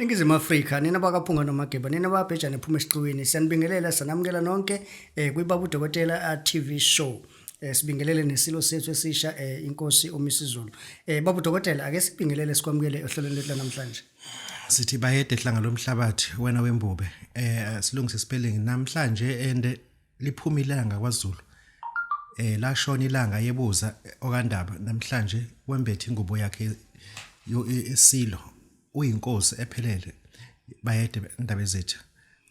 Ningizimu Afrika, nina bakaPhunga noMageba, nina babhejane phuma esiqiwini, siyanibingelela, sanamukela nonke kwibaba uDokotela TV show. Sibingelele nesilo sethu esisha, inkosi uMisizulu. Baba uDokotela, ake sibingelele, sikwamukele ohlelweni lethu namhlanje. Sithi bayede hlanga lomhlabathi, wena wembube. Silungise spelling namhlanje and liphuma ilanga kwaZulu. Lashona ilanga yebuza okandaba namhlanje wembethe ingubo yakhe esilo, uyinkosi ephelele. Bayede indaba ezethu.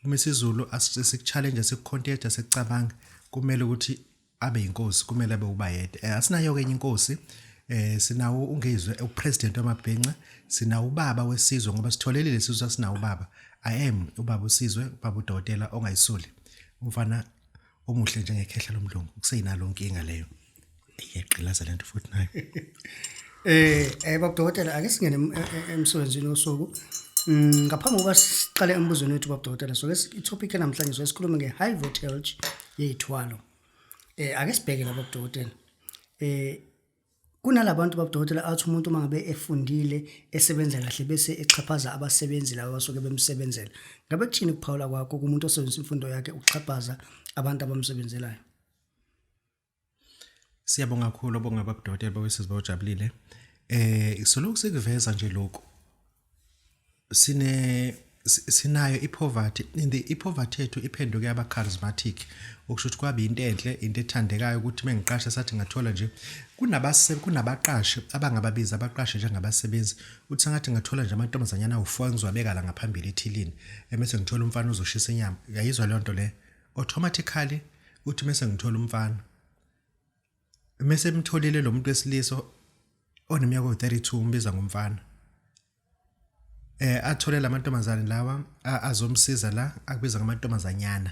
UMisizulu asikuchallenge, sikucontest, sikucabanga, kumele ukuthi abe inkosi, kumele abe ubayede. Asinayo ke enye inkosi. Sinawo ungezwe upresident wamabhenca, sinawo ubaba wesizwe ngoba sitholelile isizwe, asinawo ubaba. I am ubaba usizwe, ubaba udokotela ongayisuli. Umfana omuhle njengekhehla lomlungu, kuseyinalo nkinga leyo. Iyagqilaza lento futhi nayo. Baba Dokotela, ake singene emsebenzini wosuku. Ngaphambi kokuba siqale embuzweni wethu, baba Dokotela, so ke itopic namhlanje so sikhuluma nge high voltage yezithwalo. Ake sibheke la, baba Dokotela. Kunalabantu, baba Dokotela, athi umuntu uma ngabe efundile, esebenza kahle, bese exhaphaza abasebenzi laba abasuke bemsebenzela. Ngabe kuthini ukuphawula kwakho kumuntu osebenzisa imfundo yakhe ukuxhaphaza abantu abamsebenzelayo? Siyabonga kakhulu, obonga baba Dokotela bawesizwe bawujabulile. Solokhu sikuveza nje lokhu. Sinayo ipoverty in the ipoverty yethu iphenduke yaba charismatic, okusho ukuthi kwaba into enhle, into ethandekayo ukuthi mengiqasha sathi ngathola nje kunabaqashi abangababiza abaqashi njengabasebenzi, uthi sengathi ngathola nje amantombazanyana awu4 ngizwabeka la ngaphambili ethilini, emase ngithola umfana ozoshisa inyama. Uyayizwa leyo nto le? Automatically uthi mase ngithola umfana, mase emtholile lo muntu wesilisa oneminyaka o32, umbiza ngomfana. Athole lamantombazane lawa azomsiza la, akubiza ngamantombazanyana,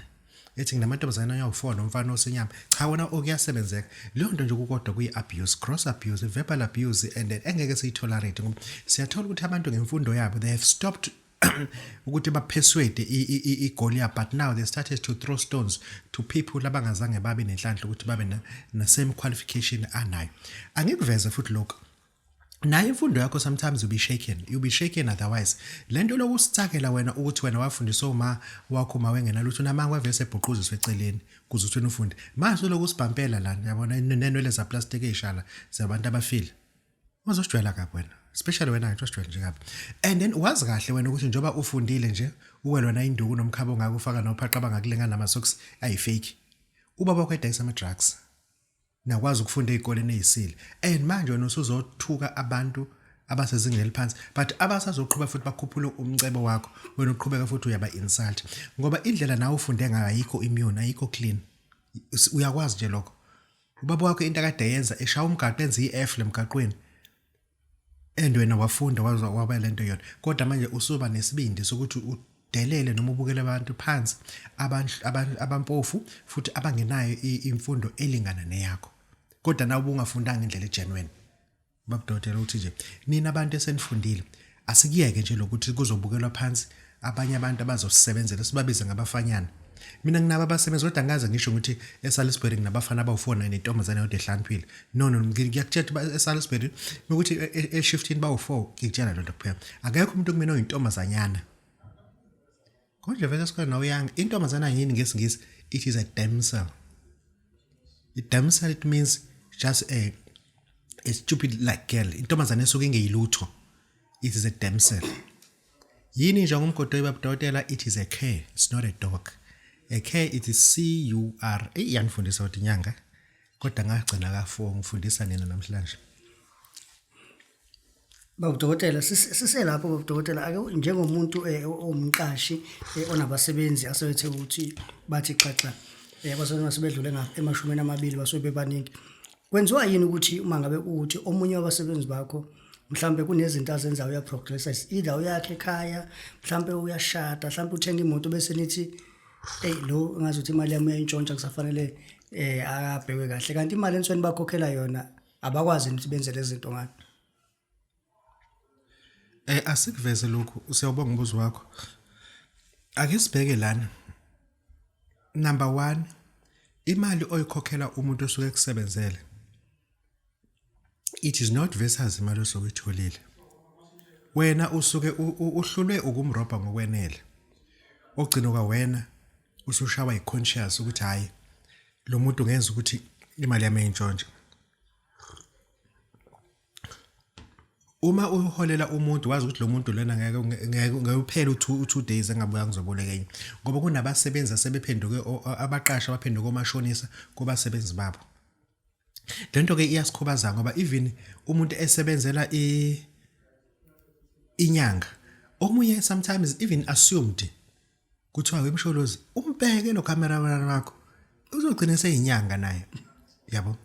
ethi nginamantombazane ayawu4 nomfana osenyama. Cha, wona okuyasebenzeka leyo nto nje kukodwa kuyi-abuse, gross abuse, verbal abuse, and then engeke siyitolerate ngoba siyathola ukuthi abantu ngemfundo yabo they have stopped ukuthi bapersuade i-goal yabo, but now they started to throw stones to people abangazange babe nenhlanhla ukuthi babe na same qualification anayo. Angikuveze futhi lokho, nayo imfundo yakho sometimes you'll be shaken, you'll be shaken. Otherwise lento lokusithakela wena ukuthi wena wafundiswa uma wakho uma wengenalutho namanga wavese ebhuquziswe eceleni kuze uthi wena ufunde, manje lokhu usibhampela lana, yabona, nenwele zaplastic eyishala zabantu abafile, uzosijwayela kabi wena, especially wena nje osijwayele nje kabi. And then wazi kahle wena ukuthi njengoba ufundile nje, uwelwa induku nomkhaba ongaka, ufaka nophaqa abangakulingana nama-socks ayi-fake, ubaba wakho edayisa ama-drugs, nakwazi ukufunda ey'koleni ey'sile, and manje wena usuzothuka abantu abasezingeni eliphansi but abasazoqhuba futhi bakhuphule umcebo wakho. Wena uqhubeka futhi uyaba insult ngoba indlela nawe ufunde ngayo ayikho immune, ayikho clean. Uyakwazi nje lokho, ubaba wakho into akade yenza eshaya umgaqo, enza i-F lemgaqweni, and wena wafunda waba lento yona, kodwa manje usuba nesibindi sokuthi udelele noma ubukele abantu phansi, abantu abampofu futhi abangenayo imfundo elingana neyakho, kodwa nawe ubungafundanga indlela egenuine. Babudokotela, uthi nje nina abantu esenifundile, asikuyeke nje lokuthi kuzobukelwa phansi abanye abantu abazosebenzela, sibabize ngabafanyana. Mina nginabo abasebenzi, kodwa angaze ngisho ukuthi eSalisbury nginabafana abawu-4 nentombazane yodwa ehlakaniphile. No, no, ngiyakutshela ukuthi eSalisbury ukuthi eshiftini bawu-4, ngikutshela lento kuphela. Akekho umuntu kumina oyintombazanyana. Konje vele esikoleni nawuyanga, intombazana yini ngesiNgisi? It is a damsel. A damsel, it means just a stupid like girl, intombazane esuke ingeyilutho. It is a damsel. Yini nje ngumgodoyi, babudokotela? It is a cur, it's not a dog. A cur, it is C U R. Iyanifundisa ukuthi inyanga, kodwa ngagcina ka-4, ngifundisa nina namhlanje. Baba Dokotela, siselapho baba Dokotela, ake njengomuntu owumqashi onabasebenzi asebethe ukuthi bathi xaxa, abasebenzi asebedlule emashumini amabili, basuke bebaningi. Kwenziwa yini ukuthi uma ngabe ukuthi omunye wabasebenzi bakho mhlambe kunezinto azenzayo, uyaprogressa, either uyakha ekhaya, mhlambe uyashada, mhlambe uthenga imoto, bese nithi, "Hey, lo ngazi ukuthi imali yami uyayintshontsha, kusafanele akabhekwe kahle," kanti imali ensweni bakhokhela yona abakwazi ukuthi benze lezi zinto ngayo? Asikuveze lokhu, siyawubonga umbuzo wakho. Ake sibheke lana. Number 1, imali oyikhokhela umuntu osuke ekusebenzele, it is not versus imali osuke uyitholile. Wena usuke uhlulwe ukumrobha ngokwenele. Ogcina kwawena usushawa i-conscious ukuthi hayi lo muntu ngenza ukuthi imali yami eyintshontshe. Uma uholela umuntu wazi ukuthi lo muntu lona ngeke ngeke ngeke uphele u2 days engabuya ngizoboleka enye ngoba kunabasebenzi asebephenduke abaqashi abaphenduke omashonisa kubasebenzi babo. Lento ke iyasikhubaza ngoba even umuntu esebenzela i inyanga omunye sometimes even assumed kuthiwa wemsholozi umbheke lo cameraman wakho uzogcina seyinyanga naye yabo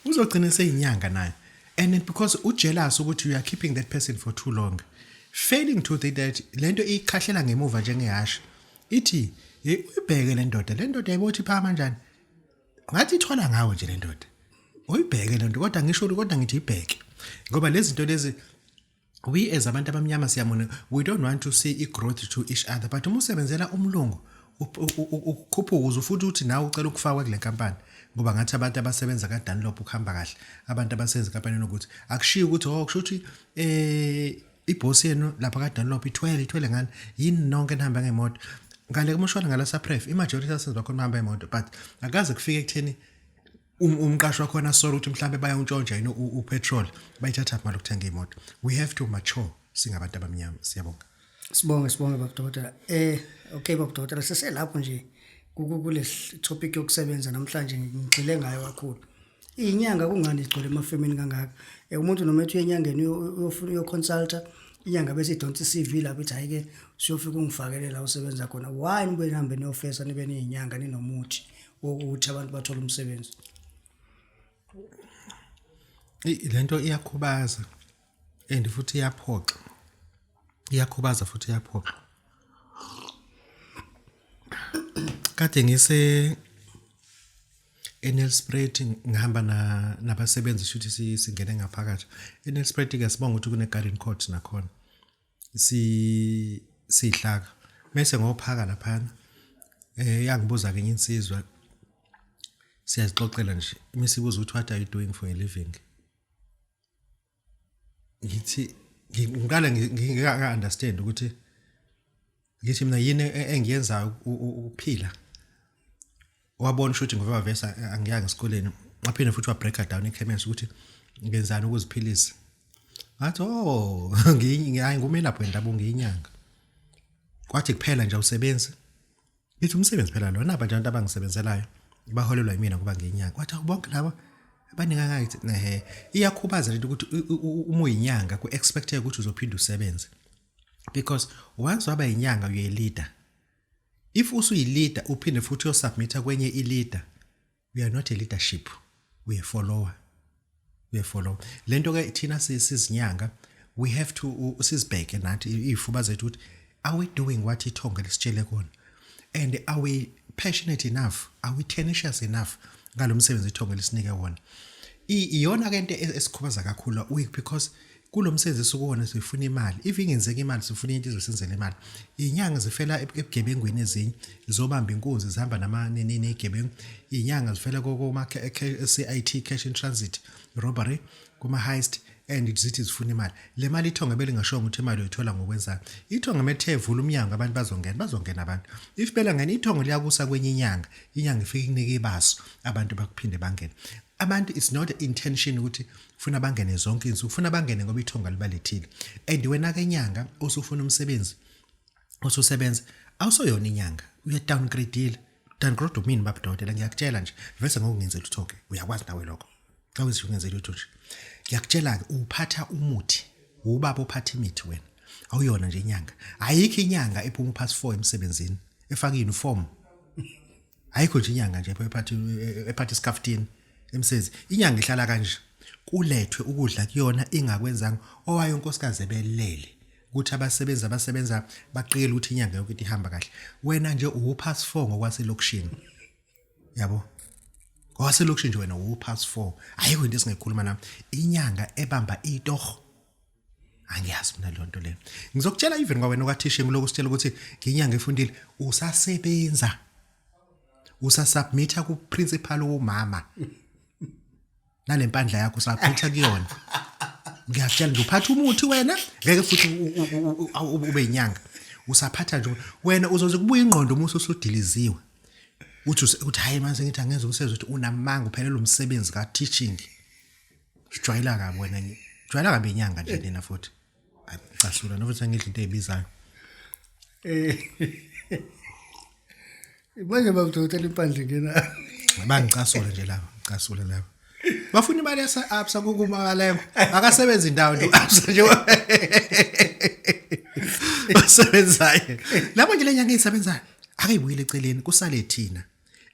uzogcina seyinyanga naye and then because ujealous ukuthi you are keeping that person for too long failing to think that lento ikhahlela ngemuva njengehashi ithi hey uyibheke le ndoda le ndoda yayibothi phaka kanjani ngathi ithwala ngawe nje le ndoda uyibheke le nto kodwa ngisho kodwa ngithi ibheke ngoba lezi zinto lezi we as abantu abamnyama siyamona we don't want to see i-growth to each other but uma usebenzela umlungu ukhuphuka uze futhi uthi nawe ucela ukufakwa kule nkampani ngoba ngathi abantu abasebenza kaDunlop ukuhamba kahle abantu abasebenza enkampanini ukuthi akushiyi ukuthi oh kusho ukuthi eh ibhosi yenu lapha kaDunlop ithwele ithwele ngani yini nonke nihamba ngemoto ngale kumushwana ngala sapref i-majority yasenza bakhona bahamba imoto but akaze kufike ekutheni umqashi wakhona asola ukuthi mhlawumbe bayawuntshontsha yini upetrol bayithatha imali ukuthenga imoto. We have to mature singabantu abamnyama. Siyabonga. Sibonge sibonge baba dokotela. Eh okay baba dokotela seselapho nje kule topic yokusebenza namhlanje ngigxile ngayo kakhulu. Inyanga kungani igcwele emafemini kangaka? Eh umuntu noma ethi uyenyangeni uyofuna uyoconsulta inyanga bese idonsa iCV lapho ithi hayi ke siyofika ungifakele la usebenza khona. Why nibe nihambe niyofesa nibe niyinyanga ninomuthi wokuthi abantu bathole umsebenzi? Lento iyakhubaza and futhi iyaphoxa. Iyakhubaza futhi iyaphoxa. Kade ngise eNelspruit ngihamba na nabasebenzi shuthi singene ngaphakathi. ENelspruit ke sibonga ukuthi kune garden court nakhona. Si sihlaka. Mase ngophaka laphana eh yangibuza ke insizwa siyazixoxela nje imisibuza ukuthi what are you doing for a living? Ngithi ngiqale ngingaka understand ukuthi ngithi mina yini engiyenzayo ukuphila. Wabona ukuthi ngoba vese angiyanga esikoleni waphinde futhi wa break down ichemist ukuthi ngenzani ukuziphilisa. Ngathi oh ngiyi ngumelaphi wendabuko ngiyinyanga. Kwathi kuphela nje awusebenzi. Ngithi umsebenzi phela lona naba nje abantu abangisebenzelayo baholelwa yimina ngoba ngiyinyanga. Kwathi bonke laba abaningi ngathi nehe iyakhubaza lento ukuthi uma uyinyanga ku expected ukuthi uzophinda usebenze. Because once waba yinyanga uye leader. If usuyi leader uphinde futhi uyosubmit kwenye i leader we are not a leadership we are follower. We are follower. Lento ke thina sizinyanga we have to sizibheke nathi izifuba zethu ukuthi are we doing what ithonga lisitshele kona and are we passionate enough are we tenacious enough ngalomsebenzi ithonga lisinike wona. Iyona ke into esikhubaza kakhulu because kulomsebenzi esikuwona sifuna imali if ingenzeka imali sifuna into izosenzela imali. Inyanga zifela ebugebengwini ezinye zobamba inkunzi zihamba nama nezigebengu. Inyanga zifela kokoma CIT cash in transit robbery kuma heist and zithi zifuna imali. Le mali ithonga belingashongo ukuthi imali uyithola ngokwenzani. Ithonga methe vula umnyango abantu bazongena bazongena abantu. If belangena ithongo liyakusa kwenye inyanga inyanga ifike ikunike ibaso abantu bakuphinde bangene. Abantu it's not intention ukuthi ufuna bangene zonke izinsuku ufuna bangene ngoba ithonga libalethile. And wena ke inyanga osufuna umsebenzi osusebenza awusoyona inyanga uya downgrade. Downgrade umini baba dokotela ngiyakutshela nje vese ngokungenzela utho ke uyakwazi nawe lokho. Xa uzungenzela utho nje. Ngiyakutshela ke uphatha umuthi ubaba ophatha imithi wena. Awuyona nje inyanga. Ayikho inyanga ephuma upass 4 emsebenzini efaka uniform. Ayikho nje inyanga nje ephatha ephatha iskaftini emsebenzi. Inyanga ihlala kanje. Kulethwe ukudla kuyona ingakwenzanga owayo unkosikazi ebelele ukuthi abasebenzi abasebenza baqikele ukuthi inyanga yonke into ihamba kahle. Wena nje uwupass 4 ngokwaselokishini. Yabo? Ngokwaselokishini nje wena uwupass 4. Ayikho into esingayikhuluma nami. Inyanga ebamba itoho angiyazi mina leyo nto leyo. Ngizokutshela even kwawena okathisha ngiloko sitshela ukuthi nginyanga efundile usasebenza. Usasubmita ku principal womama. Nalempandla yakho usubmita kuyona. Ngiyakutshela nje, uphatha umuthi wena, ngeke futhi ube inyanga. Usaphatha nje wena, uzoze kubuya ingqondo uma usudiliziwe, uthi uthi hayi, manje ngithi angenza umsebenzi, uthi unamanga, uphelele umsebenzi ka teaching. Sijwayela kabi wena nje, jwayela kabi inyanga nje nina futhi. Hayi, casula nokuthi angidla into ezibizayo. Manje babudokotela, impandla ngena. Bangicasula nje laba, ngicasula laba. Bafuna imali yase Absa kukuMakalengo. Akasebenzi indawo nje Absa nje. Basebenzayo. Labo nje lenyanga ezisebenzayo. Akayibuyele eceleni, kusale thina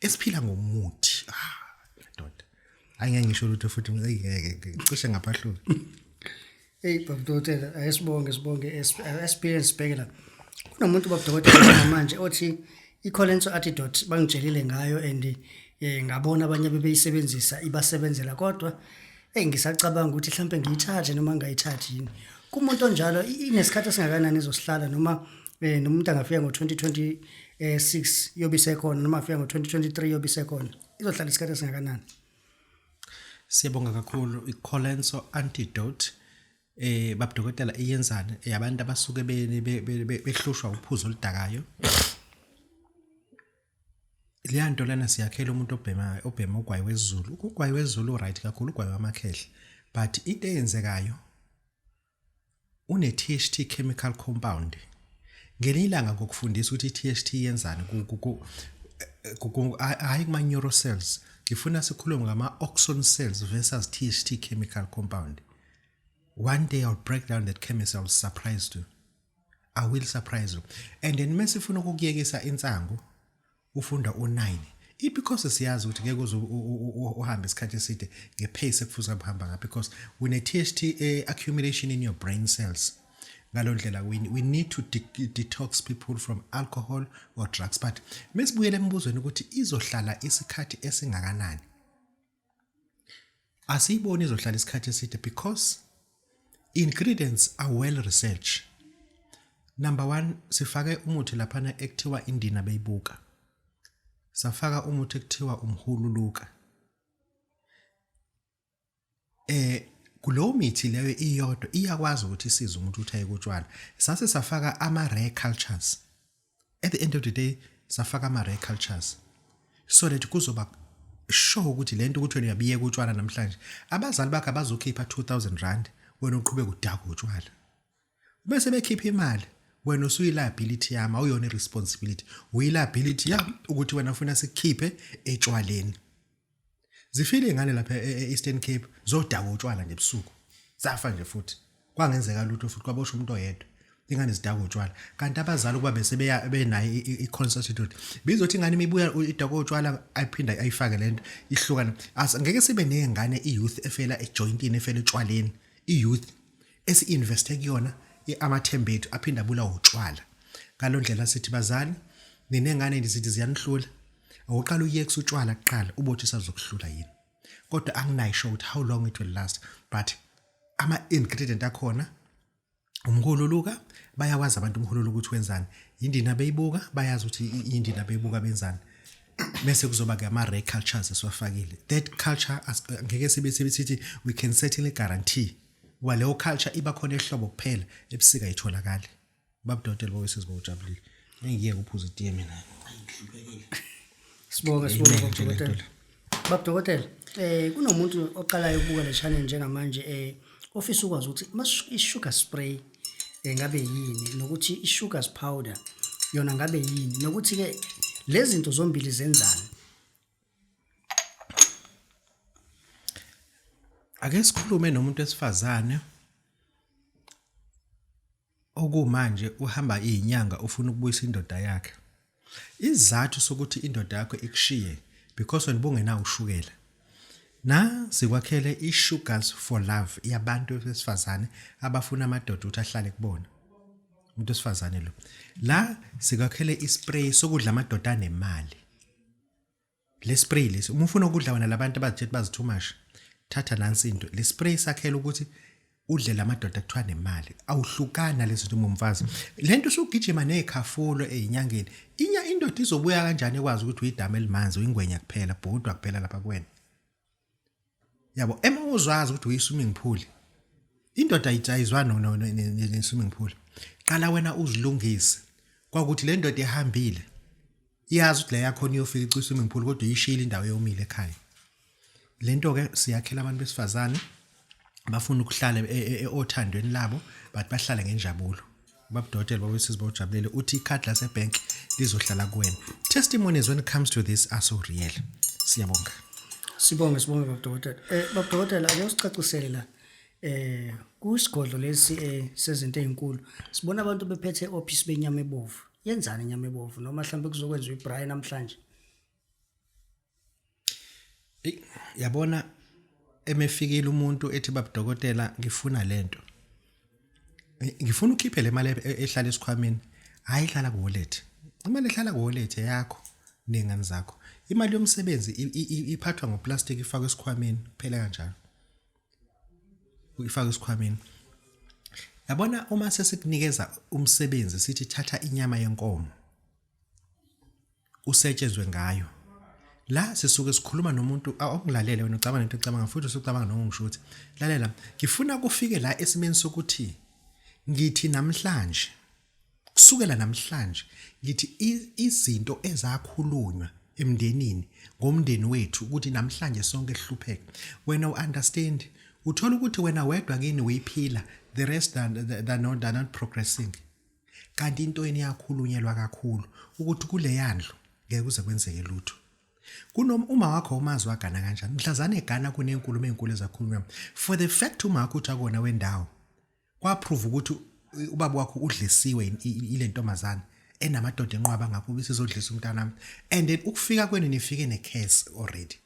esiphila ngomuthi. Ah, ndoda. Angeke ngisho lutho futhi, ngeke cishe ngaphahlula. Hey babudokotela, ayisibonge, sibonge experience. Sibheke la. Kunomuntu babudokotela manje othi i-Colenso antidote bangitshelile ngayo and ngabona abanye bebeyisebenzisa, ibasebenzela, kodwa hey, ngisacabanga ukuthi mhlambe ngiyithathe noma ngingayithathi yini. Kumuntu onjalo, inesikhathi esingakanani izosihlala, noma nomuntu angafika ngo-2026 yobe isekhona, noma afika ngo-2023 yobe isekhona, izohlala isikhathi esingakanani? Siyabonga kakhulu. I-Colenso antidote, babudokotela, iyenzani? Yabantu abasuke behlushwa uphuzo oludakayo. Leya nto lana siyakhela umuntu obhema, obhema ugwayi wesiZulu. Ugwayi wesiZulu right kakhulu, ugwayi wamakhehla, but into eyenzekayo une THT chemical compound. Ngelinye ilanga ngokufundisa ukuthi i-THT yenzani hayi kuma neurocells. Ngifuna sikhulume ngama axon cells versus THT chemical compound. One day I'll break down that chemistry. I will surprise you, I will surprise you. And then mesifuna ukukuyekisa insangu, ufunda u9 because siyazi ukuthi ngeke uze uhambe isikhathi eside ngepace ekufuze uhamba ngapha, because une THT accumulation in your brain cells. Ngalo ndlela we need to detox people from alcohol or drugs. But mesibuyele embuzweni ukuthi izohlala isikhathi esingakanani, asiyiboni izohlala isikhathi eside because ingredients are well researched. Number 1, sifake umuthi laphana ekuthiwa indina beyibuka, safaka umuthi ekuthiwa umhululuka. Kulowo mithi leyo iyodwa iyakwazi ukuthi isize umuntu ukuthi aye kutshwala. Sase safaka ama rare cultures. At the end of the day safaka ama rare cultures so that kuzoba sure ukuthi lento ukuthi wena uyabiyeka utshwala namhlanje, abazali bakhe abazokhipha 2000 rand, wena uqhubeka udaka utshwala, bese bekhipha imali, wena usuyi-liability yami, awuyona i-responsibility, uyi-liability yami ukuthi wena ufuna sikukhiphe etshwaleni. Zifile ingane lapha e-Eastern Cape, zodaka utshwala nje ebusuku, zafa nje futhi, kwangenzeka lutho futhi, kwaboshwa umuntu oyedwa. Ingane zidaka utshwala, kanti abazali ukuba bese beya benayo i-constitute, bizothi ingane imibuya idaka utshwala, ayiphinda ayifake lento ihlukana. Ngeke sibe ney'ngane, i-youth efela ejoyintini, efela etshwaleni, i-youth esi-investe kuyona amathemba ethu aphinda abulawa utshwala. Ngalo ndlela sithi bazali, ninengane sithi ziyanihlula, awuqala uyekisa utshwala kuqala, ubothi sazokuhlula yini. Kodwa anginayo sure ukuthi how long it will last, but ama-ingredient akhona, umhululuka, bayawazi abantu umhululuka ukuthi wenzani, indina beyibuka, bayazi ukuthi indina beyibuka benzani. Bese kuzoba ke ama rare cultures esiwafakile. That culture ngeke sibe sithi we can certainly guarantee kuba leyo culture iba khona ehlobo kuphela, ebusika itholakali. Babudokotela bowesizwe, bawujabulile, engiyeke uphuza itiye mina. Sibonge, sibonge babudokotela. Babudokotela, kunomuntu oqalayo ukubuka le channel njengamanje, ofisa ukwazi ukuthi i-sugar spray ngabe yini, nokuthi i-sugars powder yona ngabe yini, nokuthi ke lezi zinto zombili zenzani. Ake sikhulume nomuntu wesifazane okumanje uhamba izinyanga, ufuna ukubuyisa indoda yakhe. Isizathu sokuthi indoda yakho ikushiye because wena ubungenawo ushukela. Na sikwakhele i-sugars for love yabantu besifazane abafuna amadoda ukuthi ahlale kubona. Umuntu wesifazane lo. La sikwakhele ispray sokudla amadoda anemali. Le spray lesi, uma ufuna ukudla wena labantu abazitshela bazithumasha, thatha nansi into. Le spray sakhela ukuthi udle lamadoda kuthiwa nemali. Awuhlukana lezi zinto uma umfazi. Lento usugijima nezikhafulo ezinyangeni. Inya indoda izobuya kanjani ekwazi ukuthi uyidama elimanzi, uyingwenya kuphela, bhodwa kuphela lapha kuwena. Yabo, ema uzwazi ukuthi uyi swimming pool. Indoda ayijayizwa no ne-swimming pool. Qala wena uzilungise. Kwakuthi le ndoda ehambile iyazi ukuthi la yakhona iyofika i-swimming pool, kodwa uyishiyile indawo yomile ekhaya. Lento ke siyakhela abantu besifazane bafuna ukuhlala othandweni labo, but bahlale ngenjabulo. Babudokotela babesizi bawujabulele, uthi ikhadi lasebank lizohlala kuwena. Testimonies when it comes to this are so real. Siyabonga. Sibonge, sibonge babudokotela. Babudokotela, ake usicacisele la. Kusigodlo lesi sezinto ezinkulu. Sibona abantu bephethe office benyama ebovu. Yenzani inyama ebovu noma mhlawumbe kuzokwenziwa ibraai namhlanje? Ey, yabona emefikile umuntu ethi babudokotela ngifuna lento. Ngifuna ukhiphe le mali ehlala esikhwameni. Hayi, ihlala ku wallet. Imali ehlala ku wallet yakho nengane zakho. Imali yomsebenzi iphathwa ngoplastic, ifakwe esikhwameni kuphela kanjalo. Ifakwe esikhwameni. Yabona uma sesikunikeza umsebenzi sithi thatha inyama yenkomo usetshenzwe ngayo. La sisuke sikhuluma nomuntu awungilalele wena, ucabanga into ecabanga futhi usucabanga noma ngisho ukuthi lalela, ngifuna kufike la esimeni sokuthi ngithi namhlanje, kusukela namhlanje ngithi izinto ezakhulunywa emndenini ngomndeni wethu ukuthi namhlanje sonke sihlupheke, wena u-understand, uthola ukuthi wena wedwa kini uyiphila, the rest they're not progressing, kanti into yeni yakhulunyelwa kakhulu ukuthi kule yandlu ngeke kuze kwenzeke lutho. Kunom uma wakho umazi wagana kanjani, mhlazane egana kunenkulumo ezinkulu ezakhulunywa. For the fact uma wakho uthi akona wendawo, kwaprove ukuthi ubaba wakho udlisiwe ile ntombazane enamadoda enqwaba ngapho ubisizodlisa umntanami. And then ukufika kwenu nifike necase already,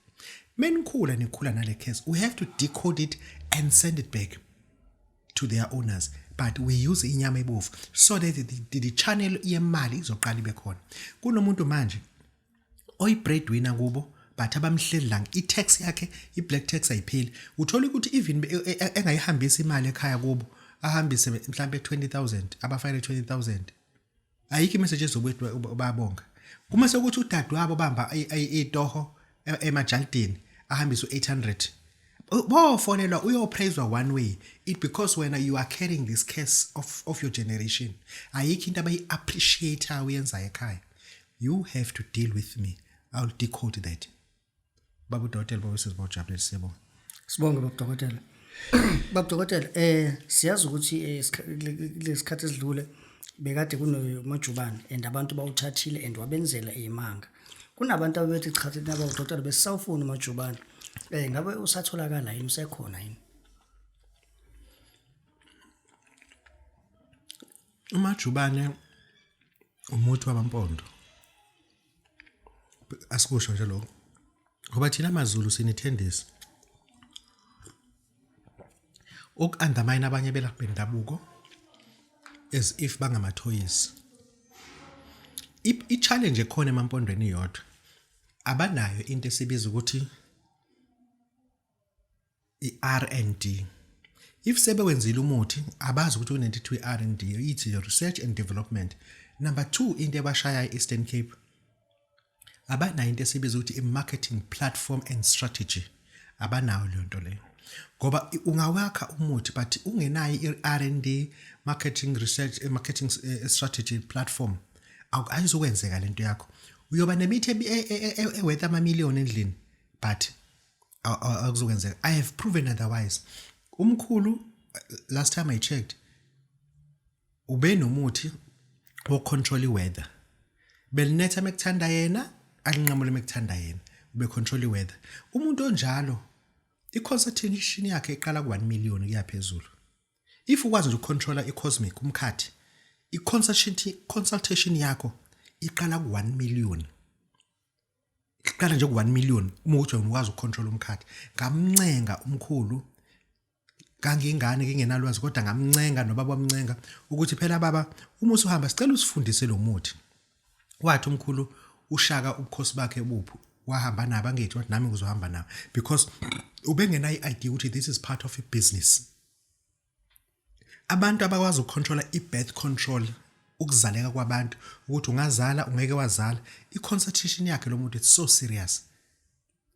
menikhula nikhula nale case. We have to decode it and send it back to their owners, but we use inyama ebovu so that the channel yemali izoqala ibe khona. Kunomuntu manje oyi-breadwinner kubo, but abamhleli i-tax yakhe, i-black tax ayipheli. Uthola ukuthi even engayihambisi imali ekhaya kubo, ahambise mhlambe 20000, abafakele 20000, ayikho imessage ezobuye bayabonga. Kuma sekuthi udadewabo bamba itoho emajaldini, ahambise u800, bofonelwa, uyopraiswa one way it because wena you are carrying this curse of your generation. Ayikho into abayi-appreciate uyenzayo ekhaya. You have to deal with me, I'll decode that. Baba udokotela, baba sizibawujabulile, siyabonga. Sibonge babudokotela. Babudokotela, siyazi ukuthi kulesikhathi esidlule bekade kunomajubane and abantu bawuthathile and wabenzela izimanga. Kunabantu abethi cha, thina babudokotela besisawufuna umajubane. Ngabe usatholakala yini, usekhona yini? Umajubane umuthi wabampondo, asikusho nje lokho ngoba thina amaZulu sinethembisa uku-undermine abanye belaphi bendabuko as if bangamathoyisi. I-challenge ekhona emampondweni iyodwa, abanayo into esibiza ukuthi i-R&D. If sebewenzile umuthi, abazi ukuthi kunento ethiwa i-R&D, ithi research and development. Number 2, into ebashaya e-Eastern Cape, abanayo into esibiza ukuthi i-marketing platform and strategy. Abanayo leyo nto leyo, ngoba ungawakha umuthi but ungenayo i-R&D, marketing research, marketing strategy platform, ayizukwenzeka lento yakho. Uyoba nemithi eworth amamiliyoni endlini, but akuzokwenzeka. I have proven otherwise. Umkhulu, last time I checked, ube nomuthi wocontrol iweather, belinetha mekuthanda yena, alinqamule mekuthanda yena, ube control iweather. Umuntu onjalo i-consultation yakhe iqala ku-1 million kuya phezulu. If ukwazi nje ukucontrola i-cosmic umkhathi, i-consultation yakho iqala ku-1 million, iqala nje ku-1 million uma ukuthi wena ukwazi ukucontrol umkhathi. Ngamncenga umkhulu, kangingane ngingenalwazi, kodwa ngamncenga nobaba wamncenga ukuthi phela baba, uma usuhamba sicela usifundise lo muthi. Wathi umkhulu ushaka ubukhosi bakhe buphi, wahamba nabo, angithi wathi nami ngizohamba nabo because ubengenayo i-idea ukuthi this is part of a business. Abantu abakwazi ukucontrola i-birth control, ukuzaleka kwabantu, ukuthi ungazala ungeke wazala, i-consultation yakhe lo muntu, it's so serious,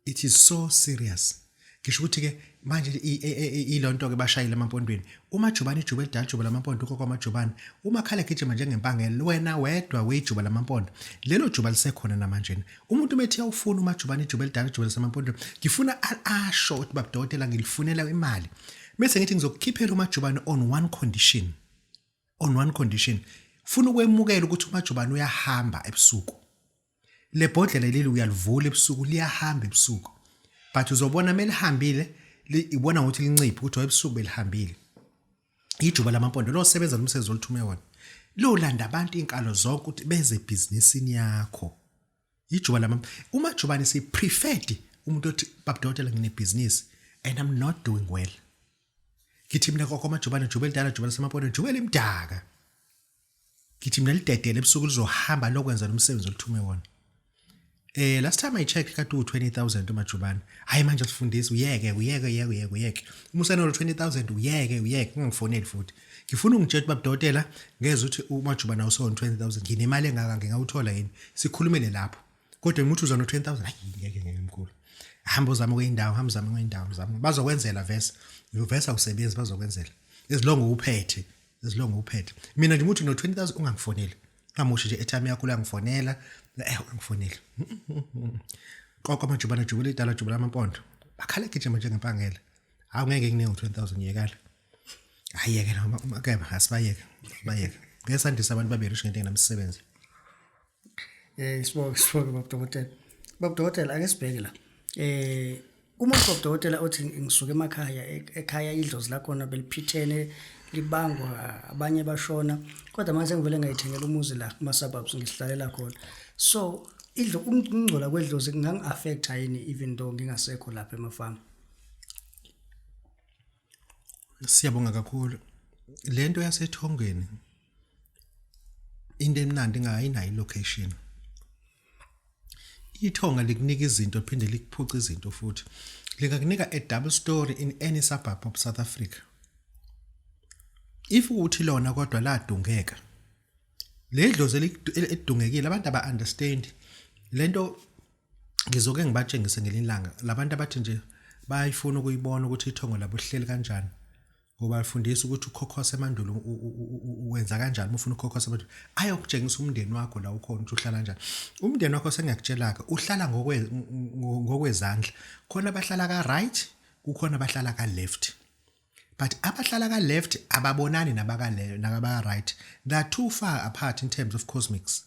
it is so serious. Ngisho ukuthi ke manje ilonto ke bashayile emampondweni. Umajubane, ijuba elidala, ijuba lamampondo, ukoko amajubane. Uma khala gijima njengempangelo, wena wedwa wejuba lamampondo. Lelo juba lisekhona namanje. Umuntu methi uyawufuna umajubane, ijuba elidala, ijuba lasemampondweni, ngifuna asho ukuthi, "Baba dokotela, ngilifunela imali." Bese ngithi ngizokukhiphela umajubane on one condition. On one condition. Funa ukwemukela ukuthi umajubane uyahamba ebusuku. Le bhodlela leli uyalivula ebusuku, liyahamba ebusuku. But uzobona melihambile, ibona ukuthi linciphe, ukuthi ebusuku belihambile. Ijuba lamampondo lo sebenza umsebenzi oluthume wona. Lolanda abantu inkalo zonke ukuthi beze ebhizinisini yakho. Ijuba lama umajubane si preferred umuntu othi, "Baba dokotela, nginebhizinisi and I'm not doing well." Ngithi mina kokho amajubane, juba elidala, juba lasemampondo, juba elimdaka. Ngithi mina lidedele ebusuku, lizohamba lokwenza lo msebenzi oluthume wona. Last time I checked kade u20000 umajubane. Hayi, manje sifundise, uyeke, uyeke, uyeke, uyeke, uyeke. Uma usenalo 20000, uyeke, uyeke, ungangifoneli futhi. Ngifuna ungitshela, baba dokotela, ngeze ukuthi umajubane awusona 20000, nginemali engaka, ngingawuthola yini? Sikhulumele lapho. Kodwa umuntu uza no 20000, hayi, ngeke, ngeke mkhulu. Hamba uzame kuyindawo, hamba uzame kuyindawo, zama. Bazokwenzela vese. Vese awusebenzi, bazokwenzela. As long uphethe, as long uphethe. Mina nje umuntu no 20000 ungangifoneli. Ungamoshi nje airtime yakho uyangifonela, ungangifoneli. Qoqa amajubane, juba elidala, juba lamampondo. Bakhala gijima njengempangela. Hawu, ngeke nginike ngo20000, yekala. Hayi, yekela ke, asibayeke. Bayeke. Ngeke sandisa abantu babe rich ngento engenamsebenzi. Sibonge, sibonge, baba dokotela. Baba dokotela, ake sibheke la. Umuntu, baba dokotela, othi ngisuka emakhaya, ekhaya idlozi lakhona beliphithene, libangwa, abanye bashona, kodwa manje sengivele ngayithengela umuzi la kuma suburbs, ngihlalela khona. So idlo ukungcola kwedlozi kungangi-affecta yini even though ngingasekho lapha emafamu? Siyabonga kakhulu. Lento yasethongweni, into emnandi ingayinayo ilocation. Ithonga likunika izinto, liphinde likuphuce izinto futhi. Lingakunika a double story in any suburb of South Africa. If uthi lona kodwa ladungeka. Le dlozi elidungekile, abantu aba understand lento. Ngizoke ngibatshengise ngelinye ilanga labantu abathi nje bayifuna ukuyibona ukuthi ithongo labo lihleli kanjani, ngoba lifundisa ukuthi ukhokhose emandulo wenza kanjani. Uma ufuna ukhokhosa emandulo, ayokutshengisa umndeni wakho la ukhona ukuthi uhlala kanjani umndeni wakho. Sengiyakutshela-ke, uhlala ngokwezandla. Khona abahlala ka-right, kukhona abahlala ka-left, but abahlala ka-left ababonani nabaka-right. They are too far apart in terms of cosmics,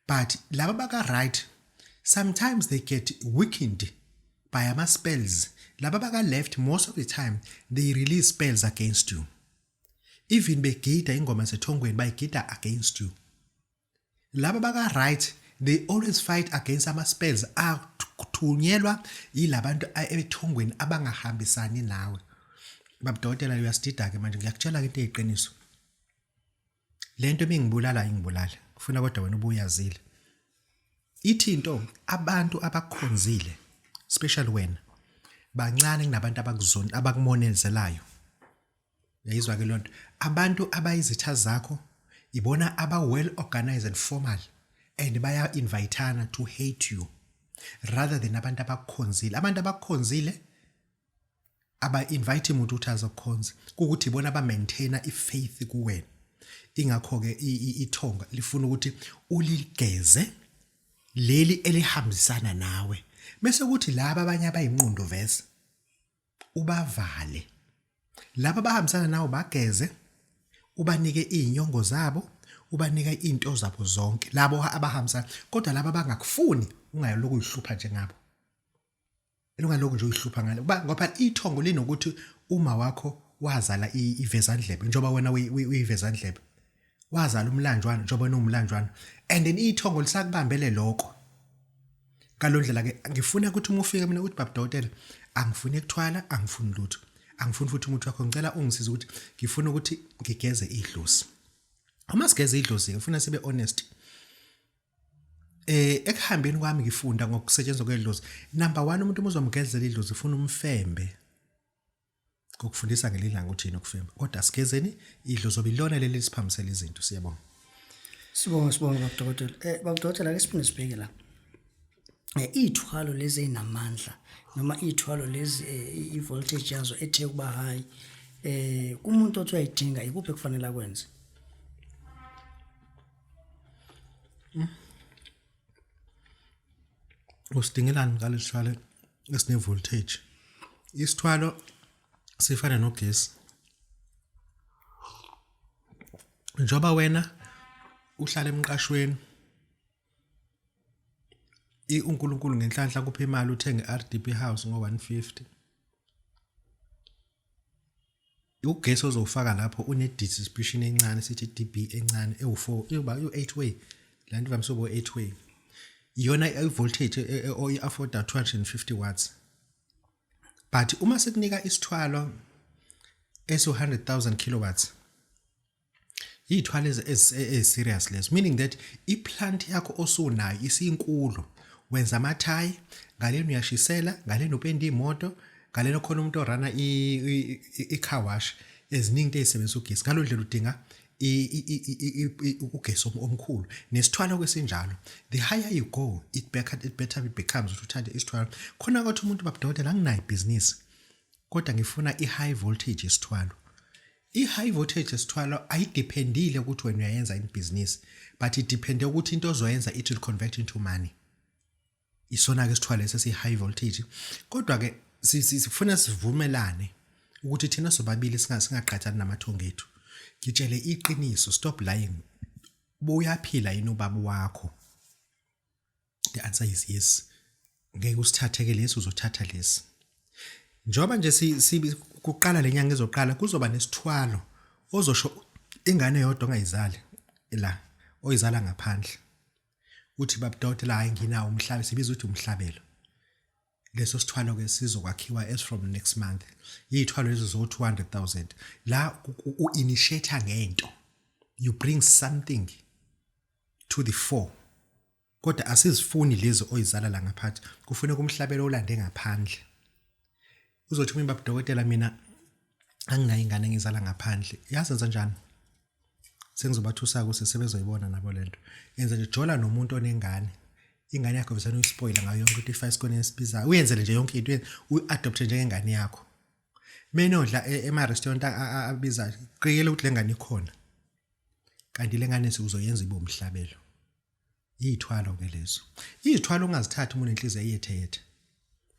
but laba baka-right sometimes they get weakened by ama-spells. Laba baka-left, most of the time they release spells against you. Even begida ingoma zethongweni, bayigida against you. Laba baka-right, they always fight against ama-spells athunyelwa yilabantu ethongweni abangahambisani nawe. Babudokotela, uyasidida-ke manje. Ngiyakutshela-ke into eyiqiniso, lento emingibulala ingibulala kufuna, kodwa wena ubuyazile. Ithi into, abantu abakhonzile, especially wena, bancane kunabantu abakuzona, abakumonezelayo. Uyayizwa ke lonto? Abantu abayizitha zakho ibona aba well organized and formal and baya invitana to hate you rather than abantu abakukhonzile. Abantu abakukhonzile aba invite umuntu ukuthi azokukhonza, kukuthi ibona aba maintaina ifaith kuwena. Ingakho ke ithonga lifuna ukuthi uligeze leli elihambisana nawe, bese kuthi laba abanye abayinqondo vese ubavale. Laba abahambisana nawe bageze, ubanike izinyongo zabo, ubanike izinto zabo zonke labo abahambisana. Kodwa laba abangakufuni, ungayaloku uyihlupha njengabo, ungalokhu nje uyihlupha ngale, ngoba ithongo linokuthi uma wakho wazala ivezandlebe njengoba wena uyivezandlebe, wazala umlanjwana njengoba wena uwumlanjwana, and then ithongo lisakubambele lokho. Ngaloo ndlela ke ngifuna ukuthi uma ufika mina uthi, "Baba dokotela, angifuni ukuthwala, angifuni lutho, angifuni futhi umuthi wakho, ngicela ungisize ukuthi ngifuna ukuthi ngigeze idlozi." Uma sigeze idlozi, ngifuna sibe honest. Ekuhambeni kwami ngifunda ngokusetshenziswa kwedlozi. Number 1, umuntu uma uzomgezela idlozi ufuna umfembe. Ngokufundisa ngelilanga ukuthi yini ukufemba. Kodwa sigezeni idlozi, obilona leli lisiphambisela izinto. Siyabonga. Sibonge, sibonge, baba dokotela. Baba dokotela, ake siphinde sibheke la. Iy'thwalo lezi ey'namandla noma iy'thwalo lezi i-voltage yazo ethe ukuba high, kumuntu othi uyayidinga, ikuphi ekufanele akwenze? Usidingelani ngalesithwalo esine voltage? Isithwalo sifana nogesi. Njengoba wena uhlala emqashweni, uNkulunkulu ngenhlanhla kuphi imali uthenge RDP house ngo-150, ugesi ozowufaka lapho une-distribution encane, sithi DB encane ewu-4, iyoba u-8 way, la nto ivamise ukuba u-8 way, iyona i-voltage oyi-afforda 250 watts. But uma sikunika isithwalo esu-100,000 kilowatts, iy'thwalo ezi-serious lezo, meaning that i-plant yakho osunayo isinkulu, wenza amathayi ngalena, uyashisela ngalena, upenda iy'moto ngalena, khona umuntu orana i-car wash, eziningi into ey'sebenzisa ugesi. Ngalo ndlela udinga ugesi omkhulu nesithwalo kwesinjalo. The higher you go, it better it becomes ukuthi uthathe isithwalo khona. Kwathi umuntu, "Babudokotela, anginayo ibhizinisi, kodwa ngifuna i-high voltage isithwalo." I-high voltage esithwalo ayidependile ukuthi wena uyayenza ibhizinisi, but idepende ukuthi into ozoyenza it will convert into money. Isona-ke isithwalo lesi esiyi-high voltage. Kodwa-ke sifuna sivumelane ukuthi thina sobabili singaqhathani namathongo ethu. Ngitshele iqiniso, stop lying. Buyaphila yini ubaba wakho? The answer is yes. Ngeke usithathe-ke lesi, uzothatha lesi. Njengoba nje kuqala lenyanga ezoqala, kuzoba nesithwalo ozosho ingane yodwa ongayizali la, oyizala ngaphandle, uthi, "Babudokotela, hayi, nginawo umhlaba," sibiza ukuthi umhlabelo. Leso sithwalo ke sizokwakhiwa as from next month. Iy'thwalo lezo zo 200,000. La u-initiate ngento, you bring something to the fore, kodwa asizifuni lezi oyizala la ngaphathi. Kufuneka umhlabelo olande ngaphandle. Uzothi mina, "Babudokotela, mina anginayo ingane engizala ngaphandle." Yazenza njani? Sengizobathusa ukuthi sebezoyibona nabo lento. Yenza nje, jola nomuntu onengane, ingane yakho visana uyispoila ngayo yonke into, ifake esikoleni esibizayo, uyenzele nje yonke into, uyi-adopte njengengane yakho. Menodla ema-restaurant abizayo, qikele ukuthi le ngane ikhona, kanti le ngane uzoyenza ibe umhlabelo. Iy'thwalo ke lezo, iy'thwalo ongazithathi uma unenhliziyo eyetheyethe.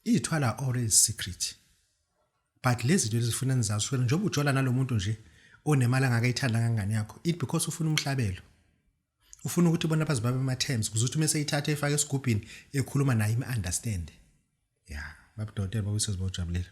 Iy'thwalo are always secret, but lezi zinto lezi nizazi shwele. Njengoba ujola nalo muntu nje onemali angakayithanda ngangane yakho, it because ufuna umhlabelo, ufuna ukuthi bona baze babe ama-terms, ukuze ukuthi uma eseyithatha efake esigubhini, ekhuluma naye ime-understand. Ya, babudokotela, babuyiswe, bawujabulile.